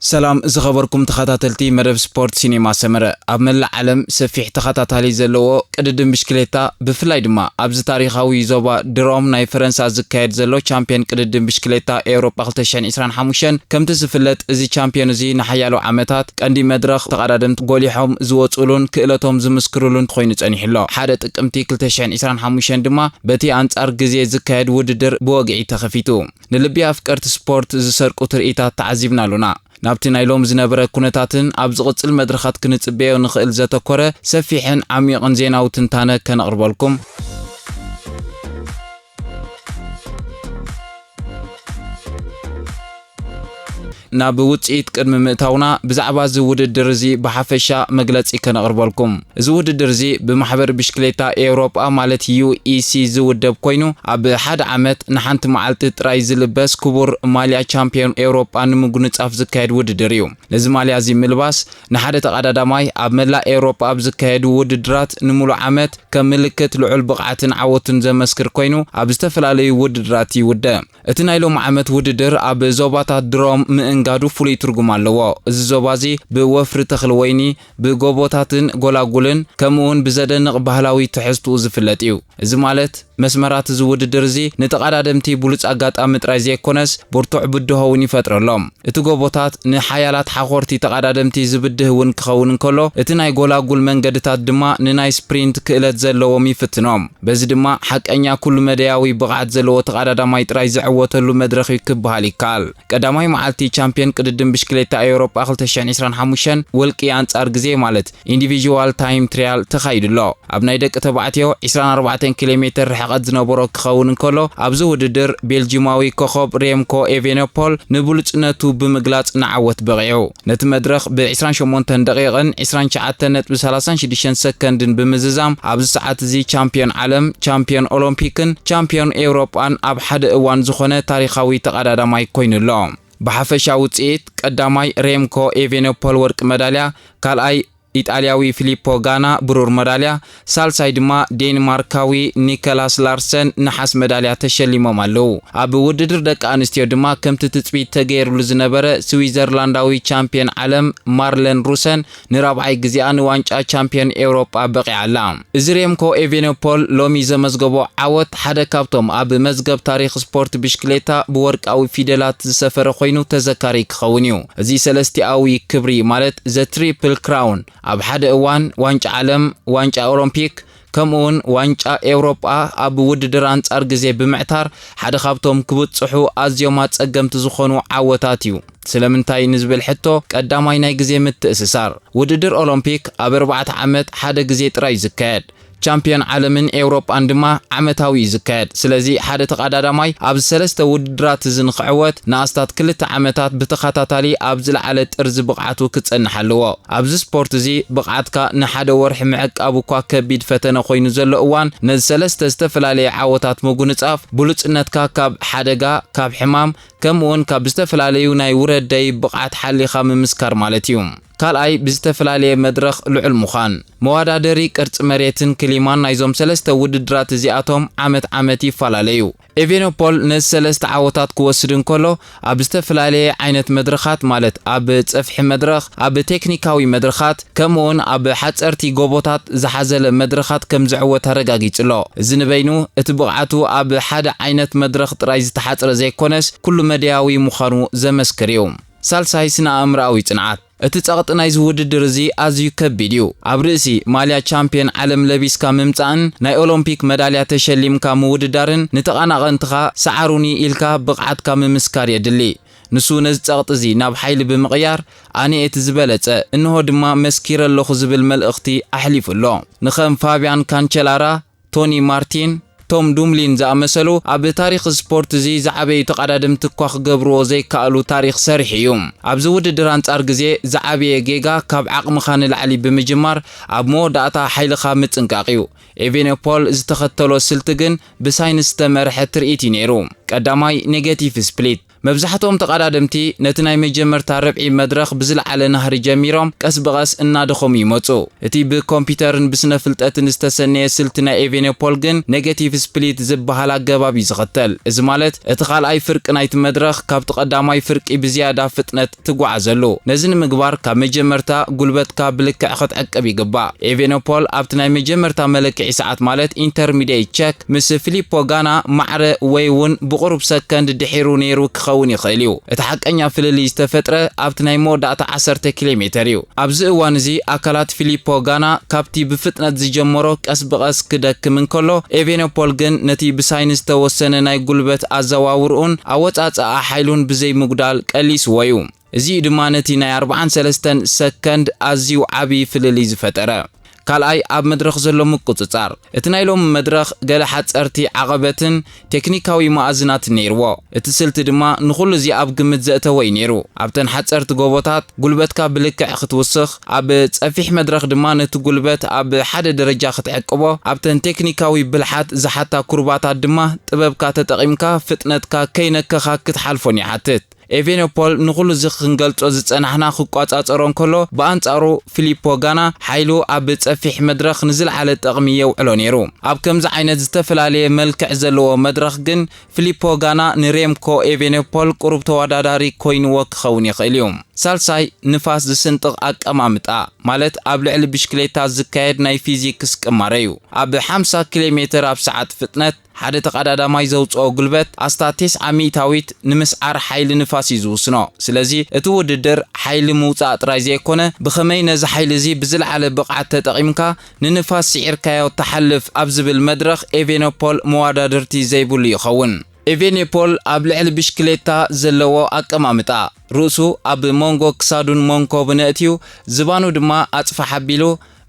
ሰላም ዝኸበርኩም ተኸታተልቲ መደብ ስፖርት ሲኔማ ሰመረ። ኣብ መላእ ዓለም ሰፊሕ ተኸታታሊ ዘለዎ ቅድድም ብሽክሌታ፣ ብፍላይ ድማ ኣብዚ ታሪኻዊ ዞባ ድሮም ናይ ፈረንሳ ዝካየድ ዘሎ ቻምፒዮን ቅድድም ብሽክሌታ ኤውሮጳ ክልተ ሽሕን ዕስራን ሓሙሽተን፣ ከምቲ ዝፍለጥ እዚ ቻምፒዮን እዚ ንሓያሎ ዓመታት ቀንዲ መድረኽ ተቐዳደምቲ ጎሊሖም ዝወጹሉን ክእለቶም ዝምስክሩሉን ኮይኑ ጸኒሑ ኣሎ። ሓደ ጥቅምቲ ክልተ ሽሕን ዕስራን ሓሙሽተን ድማ በቲ ኣንጻር ግዜ ዝካየድ ውድድር ብወግዒ ተኸፊቱ። ንልቢ ኣፍቀርቲ ስፖርት ዝሰርቁ ትርኢታት ተዓዚብናሉና። ናብቲ ናይ ሎም ዝነበረ ኩነታትን ኣብ ዝቕጽል መድረኻት ክንጽበዮ ንኽእል ዘተኮረ ሰፊሕን ዓሚቕን ዜናዊ ትንታነ ከነቕርበልኩም። ናብ ውጽኢት ቅድሚ ምእታውና ብዛዕባ እዚ ውድድር እዚ ብሓፈሻ መግለጺ ከነቕርበልኩም። እዚ ውድድር እዚ ብማሕበር ብሽክሌታ ኤውሮጳ ማለት ዩ ኢ ሲ ዝውደብ ኮይኑ ኣብ ሓደ ዓመት ንሓንቲ መዓልቲ ጥራይ ዝልበስ ክቡር ማልያ ቻምፒዮን ኤውሮጳ ንምጉንጻፍ ዝካየድ ውድድር እዩ። ነዚ ማልያ እዚ ምልባስ ንሓደ ተቐዳዳማይ ኣብ መላእ ኤውሮጳ ኣብ ዝካየዱ ውድድራት ንምሉእ ዓመት ከም ምልክት ልዑል ብቕዓትን ዓወትን ዘመስክር ኮይኑ ኣብ ዝተፈላለዩ ውድድራት ይውደ። እቲ ናይ ሎም ዓመት ውድድር ኣብ ዞባታት ድሮም ምእንጋዱ ፍሉይ ትርጉም ኣለዎ። እዚ ዞባ እዚ ብወፍሪ ተኽሊ ወይኒ፣ ብጎቦታትን ጎላጉልን ከምኡ እውን ብዘደንቕ ባህላዊ ትሕዝትኡ ዝፍለጥ እዩ። እዚ ማለት መስመራት እዚ ውድድር እዚ ንተቐዳደምቲ ብሉጽ ኣጋጣሚ ጥራይ ዘይኮነስ ብርቱዕ ብድሆ እውን ይፈጥረሎም። እቲ ጎቦታት ንሓያላት ሓኾርቲ ተቐዳደምቲ ዝብድህ እውን ክኸውን እንከሎ፣ እቲ ናይ ጎላጉል መንገድታት ድማ ንናይ ስፕሪንት ክእለት ዘለዎም ይፍትኖም። በዚ ድማ ሓቀኛ ኩሉ መደያዊ ብቕዓት ዘለዎ ተቐዳዳማይ ጥራይ ዝዕወተሉ መድረኽ እዩ ክበሃል ይከኣል። ቀዳማይ መዓልቲ ቻምፒዮን ቅድድም ብሽክሌታ ኤውሮጳ ክልተ ሽሕን ዕስራን ሓሙሽተን ውልቂ ኣንጻር ግዜ ማለት ኢንዲቪዥዋል ታይም ትሪያል ተኻይዱ ኣሎ። ኣብ ናይ ደቂ ተባዕትዮ ዕስራን ኣርባዕተን ኪሎ ሜትር ርሕቐት ዝነበሮ ክኸውን እንከሎ፣ ኣብዚ ውድድር ቤልጂማዊ ኮኸብ ሬምኮ ኤቬኖፖል ንብሉጽነቱ ብምግላጽ ንዓወት በቒዑ። ነቲ መድረኽ ብ ዕስራን ሸሞንተን ደቂቕን ዕስራን ትሽዓተን ነጥቢ ሰላሳን ሽዱሽተን ሰከንድን ብምዝዛም ኣብዚ ሰዓት እዚ ቻምፒዮን ዓለም፣ ቻምፒዮን ኦሎምፒክን ቻምፒዮን ኤውሮጳን ኣብ ሓደ እዋን ዝኾነ ታሪኻዊ ተቐዳዳማይ ኮይኑ ኣሎ። ብሓፈሻ ውጽኢት ቀዳማይ ሬምኮ ኤቬኖፖል ወርቂ መዳልያ፣ ካልኣይ ኢጣልያዊ ፊሊፖ ጋና ብሩር መዳልያ፣ ሳልሳይ ድማ ዴንማርካዊ ኒኮላስ ላርሰን ነሓስ መዳልያ ተሸሊሞም ኣለዉ። ኣብ ውድድር ደቂ ኣንስትዮ ድማ ከምቲ ትጽቢት ተገይሩሉ ዝነበረ ስዊዘርላንዳዊ ቻምፒዮን ዓለም ማርለን ሩሰን ንራብዓይ ግዜኣ ንዋንጫ ቻምፒዮን ኤውሮጳ በቒዓ ኣላ። እዚ ሬምኮ ኤቬኖፖል ሎሚ ዘመዝገቦ ዓወት ሓደ ካብቶም ኣብ መዝገብ ታሪኽ ስፖርት ብሽክሌታ ብወርቃዊ ፊደላት ዝሰፈረ ኮይኑ ተዘካሪ ክኸውን እዩ። እዚ ሰለስቲኣዊ ክብሪ ማለት ዘ ትሪፕል ክራውን ኣብ ሓደ እዋን ዋንጫ ዓለም፣ ዋንጫ ኦሎምፒክ ከምኡውን ዋንጫ ኤውሮጳ ኣብ ውድድር ኣንጻር ግዜ ብምዕታር ሓደ ካብቶም ክብጽሑ ኣዝዮም ኣጸገምቲ ዝኾኑ ዓወታት እዩ። ስለምንታይ ንዝብል ሕቶ ቀዳማይ ናይ ግዜ ምትእስሳር። ውድድር ኦሎምፒክ ኣብ ኣርባዕተ ዓመት ሓደ ግዜ ጥራይ እዩ ዝካየድ። ቻምፒዮን ዓለምን ኤውሮጳን ድማ ዓመታዊ እዩ ዝካየድ። ስለዚ ሓደ ተቐዳዳማይ ኣብዚ ሰለስተ ውድድራት እዚ ንኽዕወት ንኣስታት ክልተ ዓመታት ብተኸታታሊ ኣብ ዝለዓለ ጥርዚ ብቕዓቱ ክጸንሕ ኣለዎ። ኣብዚ ስፖርት እዚ ብቕዓትካ ንሓደ ወርሒ ምዕቃብ እኳ ከቢድ ፈተነ ኮይኑ ዘሎ እዋን፣ ነዚ ሰለስተ ዝተፈላለየ ዓወታት ምጉንጻፍ፣ ብሉጽነትካ ካብ ሓደጋ፣ ካብ ሕማም፣ ከምኡውን ካብ ዝተፈላለዩ ናይ ውረደይ ብቕዓት ሓሊኻ ምምስካር ማለት እዩ። ካልኣይ፣ ብዝተፈላለየ መድረኽ ልዑል ምዃን። መወዳደሪ ቅርጺ መሬትን ክሊማን ናይዞም ሰለስተ ውድድራት እዚኣቶም ዓመት ዓመት ይፈላለዩ። ኤቬኖፖል ነዚ ሰለስተ ዓወታት ክወስድ እንከሎ፣ ኣብ ዝተፈላለየ ዓይነት መድረኻት፣ ማለት ኣብ ጸፍሒ መድረኽ፣ ኣብ ቴክኒካዊ መድረኻት፣ ከምኡውን ኣብ ሓጸርቲ ጎቦታት ዝሓዘለ መድረኻት ከም ዝዕወት ኣረጋጊጹ ኣሎ። እዚ ንበይኑ፣ እቲ ብቕዓቱ ኣብ ሓደ ዓይነት መድረኽ ጥራይ ዝተሓጽረ ዘይኮነስ፣ ኩሉ መደያዊ ምዃኑ ዘመስክር እዩ። ሳልሳይ፣ ስነ ኣእምሮኣዊ ጽንዓት። እቲ ጸቕጢ ናይዚ ውድድር እዚ ኣዝዩ ከቢድ እዩ። ኣብ ርእሲ ማልያ ቻምፒዮን ዓለም ለቢስካ ምምጻእን ናይ ኦሎምፒክ መዳልያ ተሸሊምካ ምውድዳርን ንተቐናቐንትኻ ሰዓሩኒ ኢልካ ብቕዓትካ ምምስካር የድሊ። ንሱ ነዚ ጸቕጢ እዚ ናብ ሓይሊ ብምቕያር፣ "ኣነ እቲ ዝበለጸ፣ እንሆ ድማ መስኪረ ኣለኹ" ዝብል መልእኽቲ ኣሕሊፉ ኣሎ። ንኸም ፋብያን ካንቸላራ፣ ቶኒ ማርቲን፣ ቶም ዱምሊን ዝኣመሰሉ ኣብ ታሪኽ ስፖርት እዚ ዝዓበዩ ተቐዳደምቲ እኳ ክገብርዎ ዘይከኣሉ ታሪኽ ሰሪሑ እዩ። ኣብዚ ውድድር ኣንጻር ግዜ ዝዓበየ ጌጋ ካብ ዓቕምኻ ንላዕሊ ብምጅማር ኣብ መወዳእታ ሓይልኻ ምጽንቃቕ እዩ። ኤቬኖፖል ዝተኸተሎ ስልቲ ግን ብሳይንስ ዝተመርሐ ትርኢት እዩ ነይሩ። ቀዳማይ ኔጌቲቭ ስፕሊት። መብዛሕትኦም ተቐዳደምቲ ነቲ ናይ መጀመርታ ርብዒ መድረኽ ብዝለዓለ ናህሪ ጀሚሮም ቀስ ብቐስ እናደኸሙ ይመጹ። እቲ ብኮምፒውተርን ብስነ ፍልጠትን ዝተሰነየ ስልቲ ናይ ኤቬኔፖል ግን ኔጌቲቭ ስፕሊት ዝበሃል ኣገባብ እዩ ዝኽተል። እዚ ማለት እቲ ካልኣይ ፍርቂ ናይቲ መድረኽ ካብቲ ቀዳማይ ፍርቂ ብዝያዳ ፍጥነት ትጓዓዘሉ። ነዚ ንምግባር ካብ መጀመርታ ጉልበትካ ብልክዕ ክትዕቅብ ይግባእ። ኤቬኖፖል ኣብቲ ናይ መጀመርታ መለክዒ ሰዓት ማለት ኢንተርሚዲየት ቸክ ምስ ፊሊፖ ጋና ማዕረ ወይ እውን ብቑሩብ ሰከንድ ድሒሩ ነይሩ ክኸውን ይኽእል እዩ። እቲ ሓቀኛ ፍልልይ ዝተፈጥረ ኣብቲ ናይ መወዳእታ ዓሰርተ ኪሎ ሜተር እዩ። ኣብዚ እዋን እዚ ኣካላት ፊሊፖ ጋና ካብቲ ብፍጥነት ዝጀመሮ ቀስ ብቐስ ክደክም እንከሎ፣ ኤቬኖፖል ግን ነቲ ብሳይንስ ዝተወሰነ ናይ ጉልበት ኣዘዋውርኡን ኣወጻጽኣ ሓይሉን ብዘይ ምጉዳል ቀሊስዎ እዩ። እዚ ድማ ነቲ ናይ ኣርብዓን ሰለስተን ሰከንድ ኣዝዩ ዓቢ ፍልልይ ዝፈጠረ። ካልኣይ፣ ኣብ መድረኽ ዘሎ ምቁጽጻር። እቲ ናይ ሎሚ መድረኽ ገለ ሓጸርቲ ዓቐበትን ቴክኒካዊ መኣዝናትን ነይርዎ። እቲ ስልቲ ድማ ንኹሉ እዚ ኣብ ግምት ዘእተወ እዩ ነይሩ። ኣብተን ሓጸርቲ ጎቦታት ጉልበትካ ብልክዕ ክትውስኽ፣ ኣብ ጸፊሕ መድረኽ ድማ ነቲ ጉልበት ኣብ ሓደ ደረጃ ክትዕቅቦ፣ ኣብተን ቴክኒካዊ ብልሓት ዝሓታ ኩርባታት ድማ ጥበብካ ተጠቒምካ ፍጥነትካ ከይነከኻ ክትሓልፎን ይሓትት። ኤቬኖፖል ንኹሉ እዚ ክንገልጾ ዝጸናሕና ክቋጻጸሮ እንከሎ፣ ብኣንጻሩ ፊሊፖ ጋና ሓይሉ ኣብ ጸፊሕ መድረኽ ንዝለዓለ ጠቕሚ የውዕሎ ነይሩ። ኣብ ከምዚ ዓይነት ዝተፈላለየ መልክዕ ዘለዎ መድረኽ ግን ፊሊፖ ጋና ንሬምኮ ኤቬኖፖል ቁሩብ ተወዳዳሪ ኮይንዎ ክኸውን ይኽእል እዩ። ሳልሳይ፣ ንፋስ ዝስንጥቕ ኣቀማምጣ፣ ማለት ኣብ ልዕሊ ብሽክሌታ ዝካየድ ናይ ፊዚክስ ቅማረ እዩ። ኣብ ሓምሳ ኪሎ ሜተር ኣብ ሰዓት ፍጥነት ሓደ ተቐዳዳማይ ዘውጽኦ ጉልበት ኣስታት ተስዓ ሚእታዊት ንምስዓር ሓይሊ ንፋስ እዩ ዝውስኖ። ስለዚ እቲ ውድድር ሓይሊ ምውጻእ ጥራይ ዘይኮነ፣ ብኸመይ ነዚ ሓይሊ እዚ ብዝለዓለ ብቕዓት ተጠቒምካ ንንፋስ ስዒርካዮ ትሓልፍ ኣብ ዝብል መድረኽ ኤቬኖፖል መወዳድርቲ ዘይብሉ ይኸውን። ኤቬኔፖል ኣብ ልዕሊ ብሽክሌታ ዘለዎ ኣቀማምጣ፣ ርእሱ ኣብ መንጎ ክሳዱን መንኮቡን ኣእትዩ፣ ዝባኑ ድማ ኣጽፋሕ ኣቢሉ፣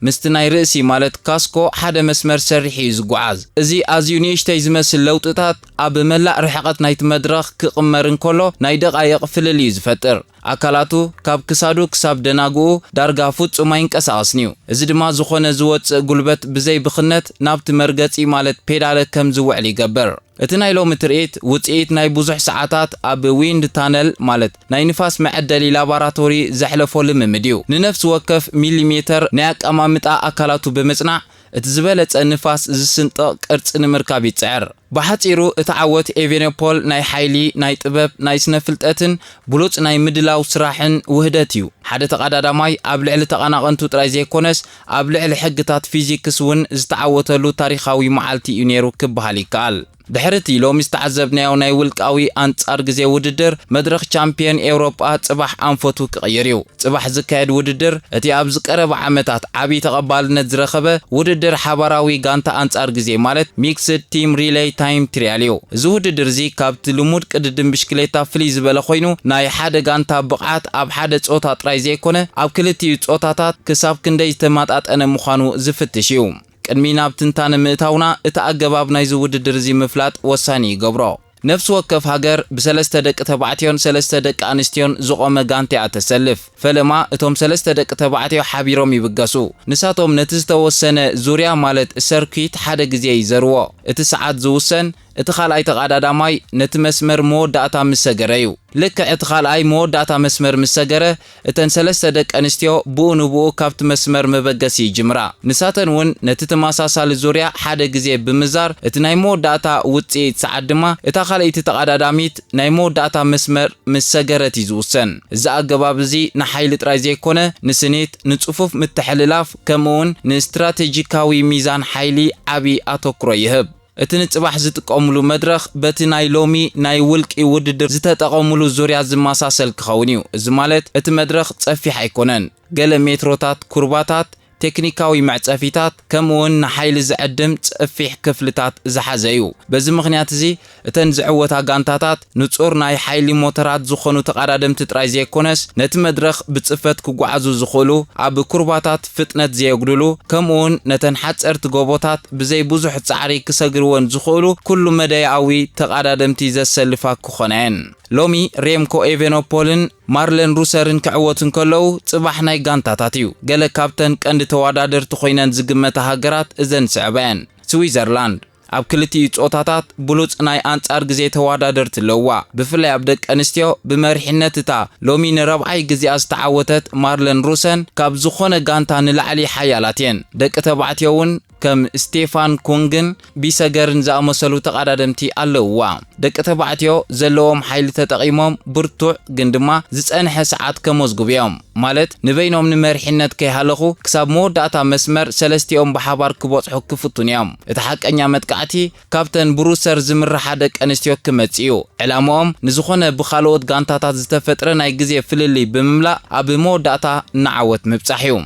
ምስቲ ናይ ርእሲ ማለት ካስኮ ሓደ መስመር ሰሪሑ እዩ ዝጓዓዝ። እዚ ኣዝዩ ንእሽተይ ዝመስል ለውጥታት ኣብ መላእ ርሕቀት ናይቲ መድረኽ ክቕመር እንከሎ ናይ ደቓይቕ ፍልልይ እዩ ዝፈጥር። ኣካላቱ ካብ ክሳዱ ክሳብ ደናግኡ ዳርጋ ፍጹም ኣይንቀሳቐስን እዩ። እዚ ድማ ዝኾነ ዝወጽእ ጉልበት ብዘይ ብኽነት ናብቲ መርገጺ ማለት ፔዳለ ከም ዝውዕል ይገብር። እቲ ናይ ሎሚ ትርኢት ውጽኢት ናይ ብዙሕ ሰዓታት ኣብ ዊንድ ታነል ማለት ናይ ንፋስ መዐደሊ ላባራቶሪ ዘሕለፎ ልምምድ እዩ። ንነፍሲ ወከፍ ሚሊሜተር ናይ ኣቀማምጣ ኣካላቱ ብምጽናዕ እቲ ዝበለጸ ንፋስ ዝስንጥቕ ቅርጺ ንምርካብ ይጽዕር። ብሓጺሩ እቲ ዓወት ኤቬኖፖል ናይ ሓይሊ፣ ናይ ጥበብ፣ ናይ ስነ ፍልጠትን ብሉጽ ናይ ምድላው ስራሕን ውህደት እዩ። ሓደ ተቐዳዳማይ ኣብ ልዕሊ ተቐናቐንቱ ጥራይ ዘይኮነስ ኣብ ልዕሊ ሕግታት ፊዚክስ እውን ዝተዓወተሉ ታሪኻዊ መዓልቲ እዩ ነይሩ ክበሃል ይከኣል። ድሕሪ እቲ ሎሚ ዝተዓዘብናዮ ናይ ውልቃዊ ኣንጻር ግዜ ውድድር፣ መድረኽ ቻምፕዮን ኤውሮጳ ጽባሕ ኣንፈቱ ክቕይር እዩ። ጽባሕ ዝካየድ ውድድር፣ እቲ ኣብዚ ቀረባ ዓመታት ዓቢ ተቐባልነት ዝረኸበ ውድድር ሓባራዊ ጋንታ ኣንጻር ግዜ ማለት ሚክስድ ቲም ሪሌይ ታይም ትሪያል እዩ። እዚ ውድድር እዚ ካብቲ ልሙድ ቅድድም ብሽክሌታ ፍልይ ዝበለ ኮይኑ፣ ናይ ሓደ ጋንታ ብቕዓት ኣብ ሓደ ጾታ ጥራይ ዘይኮነ፣ ኣብ ክልቲኡ ጾታታት ክሳብ ክንደይ ዝተመጣጠነ ምዃኑ ዝፍትሽ እዩ። ቅድሚ ናብ ትንታነ ምእታውና፣ እቲ ኣገባብ ናይዚ ውድድር እዚ ምፍላጥ ወሳኒ ይገብሮ። ነፍሲ ወከፍ ሃገር ብሰለስተ ደቂ ተባዕትዮን ሰለስተ ደቂ ኣንስትዮን ዝቖመ ጋንታ እያ ተሰልፍ። ፈለማ እቶም ሰለስተ ደቂ ተባዕትዮ ሓቢሮም ይብገሱ። ንሳቶም ነቲ ዝተወሰነ ዙርያ ማለት ሰርኪት ሓደ ግዜ ይዘርዎ። እቲ ሰዓት ዝውሰን እቲ ካልኣይ ተቐዳዳማይ ነቲ መስመር መወዳእታ ምስ ሰገረ እዩ። ልክዕ እቲ ካልኣይ መወዳእታ መስመር ምስ ሰገረ፣ እተን ሰለስተ ደቂ ኣንስትዮ ብኡ ንብኡ ካብቲ መስመር መበገሲ ይጅምራ። ንሳተን እውን ነቲ ተመሳሳሊ ዙርያ ሓደ ግዜ ብምዛር፣ እቲ ናይ መወዳእታ ውጽኢት ሰዓት ድማ እታ ካልኣይቲ ተቐዳዳሚት ናይ መወዳእታ መስመር ምስ ሰገረት እዩ ዝውሰን። እዚ ኣገባብ እዚ ንሓይሊ ጥራይ ዘይኮነ፣ ንስኒት፣ ንጽፉፍ ምትሕልላፍ፣ ከምኡውን ንስትራቴጂካዊ ሚዛን ሓይሊ ዓቢ ኣተኩሮ ይህብ። እቲ ንጽባሕ ዝጥቀሙሉ መድረኽ በቲ ናይ ሎሚ ናይ ውልቂ ውድድር ዝተጠቐሙሉ ዙርያ ዝመሳሰል ክኸውን እዩ። እዚ ማለት እቲ መድረኽ ጸፊሕ ኣይኮነን። ገለ ሜትሮታት ኩርባታት፣ ቴክኒካዊ መዕጸፊታት፣ ከምኡውን ንሓይሊ ዝዕድም ጸፊሕ ክፍልታት ዝሓዘ እዩ። በዚ ምኽንያት እዚ እተን ዝዕወታ ጋንታታት ንጹር ናይ ሓይሊ ሞተራት ዝኾኑ ተቐዳደምቲ ጥራይ ዘይኮነስ፣ ነቲ መድረኽ ብጽፈት ክጓዓዙ ዝኽእሉ፣ ኣብ ኩርባታት ፍጥነት ዘየጉድሉ፣ ከምኡውን ነተን ሓጸርቲ ጎቦታት ብዘይ ብዙሕ ጻዕሪ ክሰግርወን ዝኽእሉ ኩሉ መዳያዊ ተቐዳደምቲ ዘሰልፋ ክኾና እየን። ሎሚ ሬምኮ ኤቬኖፖልን ማርለን ሩሰርን ክዕወቱ እንከለዉ፣ ጽባሕ ናይ ጋንታታት እዩ። ገለ ካብተን ቀንዲ ተወዳደርቲ ኮይነን ዝግመታ ሃገራት እዘን ዝስዕባ እየን። ስዊዘርላንድ፣ ኣብ ክልቲኡ ጾታታት ብሉጽ ናይ ኣንጻር ግዜ ተወዳደርቲ ኣለውዋ። ብፍላይ ኣብ ደቂ ኣንስትዮ ብመሪሕነት እታ ሎሚ ንረብዓይ ግዜኣ ዝተዓወተት ማርለን ሩሰን፣ ካብ ዝኾነ ጋንታ ንላዕሊ ሓያላት እየን። ደቂ ተባዕትዮ እውን ከም ስቴፋን ኩንግን ቢሰገርን ዝኣመሰሉ ተቐዳደምቲ ኣለውዋ። ደቂ ተባዕትዮ ዘለዎም ሓይሊ ተጠቒሞም ብርቱዕ ግን ድማ ዝጸንሐ ሰዓት ከመዝግቡ እዮም። ማለት ንበይኖም ንመሪሕነት ከይሃለኹ ክሳብ መወዳእታ መስመር ሰለስቲኦም ብሓባር ክበጽሑ ክፍትኑ እዮም። እቲ ሓቀኛ መጥቃዕቲ ካብተን ብሩሰር ዝምርሓ ደቂ ኣንስትዮ ክመጽእ እዩ። ዕላምኦም ንዝኾነ ብኻልኦት ጋንታታት ዝተፈጥረ ናይ ግዜ ፍልልይ ብምምላእ ኣብ መወዳእታ ንዓወት ምብጻሕ እዩ።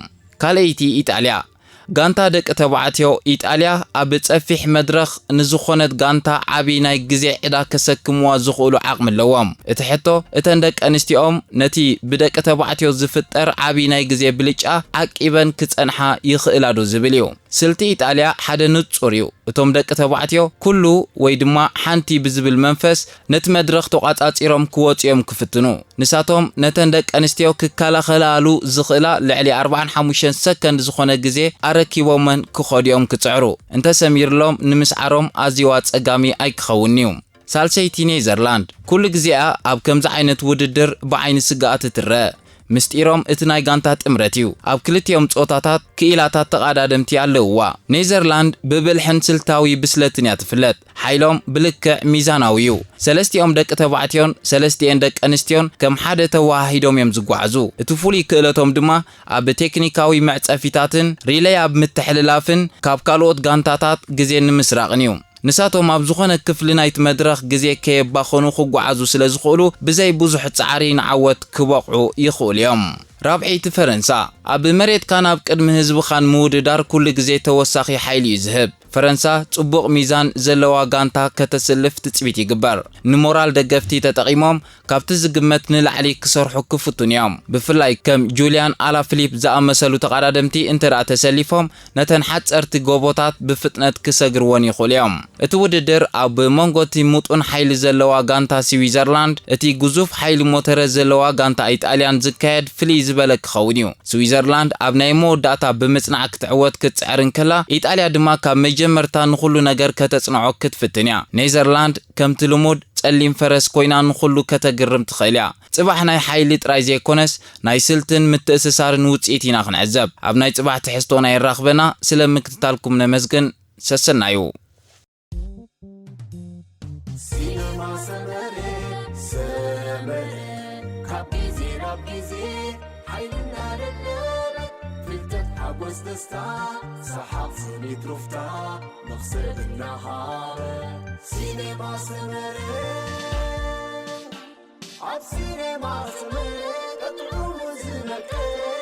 ካልኣይቲ ኢጣልያ። ጋንታ ደቂ ተባዕትዮ ኢጣልያ ኣብ ጸፊሕ መድረኽ ንዝኾነት ጋንታ ዓቢ ናይ ግዜ ዕዳ ከሰክምዋ ዝኽእሉ ዓቕሚ ኣለዎም። እቲ ሕቶ እተን ደቂ ኣንስትዮኦም ነቲ ብደቂ ተባዕትዮ ዝፍጠር ዓቢ ናይ ግዜ ብልጫ ዓቂበን ክጸንሓ ይኽእላ ዶ ዝብል እዩ። ስልቲ ኢጣልያ ሓደ ንጹር እዩ። እቶም ደቂ ተባዕትዮ ኩሉ ወይ ድማ ሓንቲ ብዝብል መንፈስ ነቲ መድረኽ ተቋጻጺሮም ክወጹ እዮም ክፍትኑ። ንሳቶም ነተን ደቂ ኣንስትዮ ክከላኸላሉ ዝኽእላ ልዕሊ ኣርብዓን ሓሙሽተን ሰከንድ ዝኾነ ግዜ ኣረኪቦመን ክኸዱ እዮም ክጽዕሩ። እንተሰሚርሎም ንምስዓሮም ኣዝዩ ኣጸጋሚ ኣይክኸውን'ዩ። ሳልሰይቲ ኔዘርላንድ። ኩሉ ግዜኣ ኣብ ከምዚ ዓይነት ውድድር ብዓይኒ ስግኣት እትረአ። ምስጢሮም እቲ ናይ ጋንታ ጥምረት እዩ። ኣብ ክልቲኦም ጾታታት ክኢላታት ተቐዳደምቲ ኣለውዋ። ኔዘርላንድ ብብልሕን ስልታዊ ብስለትን እያ ትፍለጥ። ሓይሎም ብልክዕ ሚዛናዊ እዩ። ሰለስቲኦም ደቂ ተባዕትዮን ሰለስቲኤን ደቂ ኣንስትዮን ከም ሓደ ተወሃሂዶም እዮም ዝጓዓዙ። እቲ ፍሉይ ክእለቶም ድማ ኣብ ቴክኒካዊ መዕጸፊታትን ሪለይ ኣብ ምትሕልላፍን ካብ ካልኦት ጋንታታት ግዜ ንምስራቕን እዩ። ንሳቶም ኣብ ዝኾነ ክፍሊ ናይቲ መድረኽ ግዜ ከየባኸኑ ክጓዓዙ ስለ ዝኽእሉ፣ ብዘይ ብዙሕ ጻዕሪ ንዓወት ክበቕዑ ይኽእሉ እዮም። ራብዐይቲ ፈረንሳ። ኣብ መሬትካን ኣብ ቅድሚ ህዝብኻን ምውድዳር ኩሉ ግዜ ተወሳኺ ሓይሊ እዩ ዝህብ። ፈረንሳ ጽቡቕ ሚዛን ዘለዋ ጋንታ ከተስልፍ ትጽቢት ይግበር። ንሞራል ደገፍቲ ተጠቒሞም ካብቲ ዝግመት ንላዕሊ ክሰርሑ ክፍትኑ እዮም። ብፍላይ ከም ጁልያን ኣላፊሊፕ ዝኣመሰሉ ተቐዳደምቲ እንተ ደኣ ተሰሊፎም፣ ነተን ሓጸርቲ ጎቦታት ብፍጥነት ክሰግርወን ይኽእሉ እዮም። እቲ ውድድር ኣብ መንጎ እቲ ምጡን ሓይሊ ዘለዋ ጋንታ ስዊዘርላንድ፣ እቲ ግዙፍ ሓይሊ ሞተረ ዘለዋ ጋንታ ኢጣልያን ዝካየድ ፍልይ ዝበለ ክኸውን እዩ። ስዊዘርላንድ ኣብ ናይ መወዳእታ ብምጽናዕ ክትዕወት ክትጽዕር እንከላ፣ ኢጣልያ ድማ ካብ መጀመርታ ንኹሉ ነገር ከተጽንዖ ክትፍትን እያ። ኔዘርላንድ ከምቲ ልሙድ ጸሊም ፈረስ ኮይና ንኹሉ ከተግርም ትኽእል እያ። ጽባሕ ናይ ሓይሊ ጥራይ ዘይኮነስ ናይ ስልትን ምትእስሳርን ውጽኢት ኢና ክንዕዘብ። ኣብ ናይ ጽባሕ ትሕዝቶና የራኽበና። ስለ ምክትታልኩም ነመስግን። ሰሰናዩ። ሲነማ ሰመረ ሰመረ ካብ ግዜ ናብ ግዜ ሓይልና ደለበ ፍልጠት ሓጎስ ደስታ ሰሓቕ ስኒት ሩፍታ መኽሰብ እናሃበ ሲነማ ሰመረ ኣብ ሲነማ ሰመረ ጥዑሙ ዝመቀረ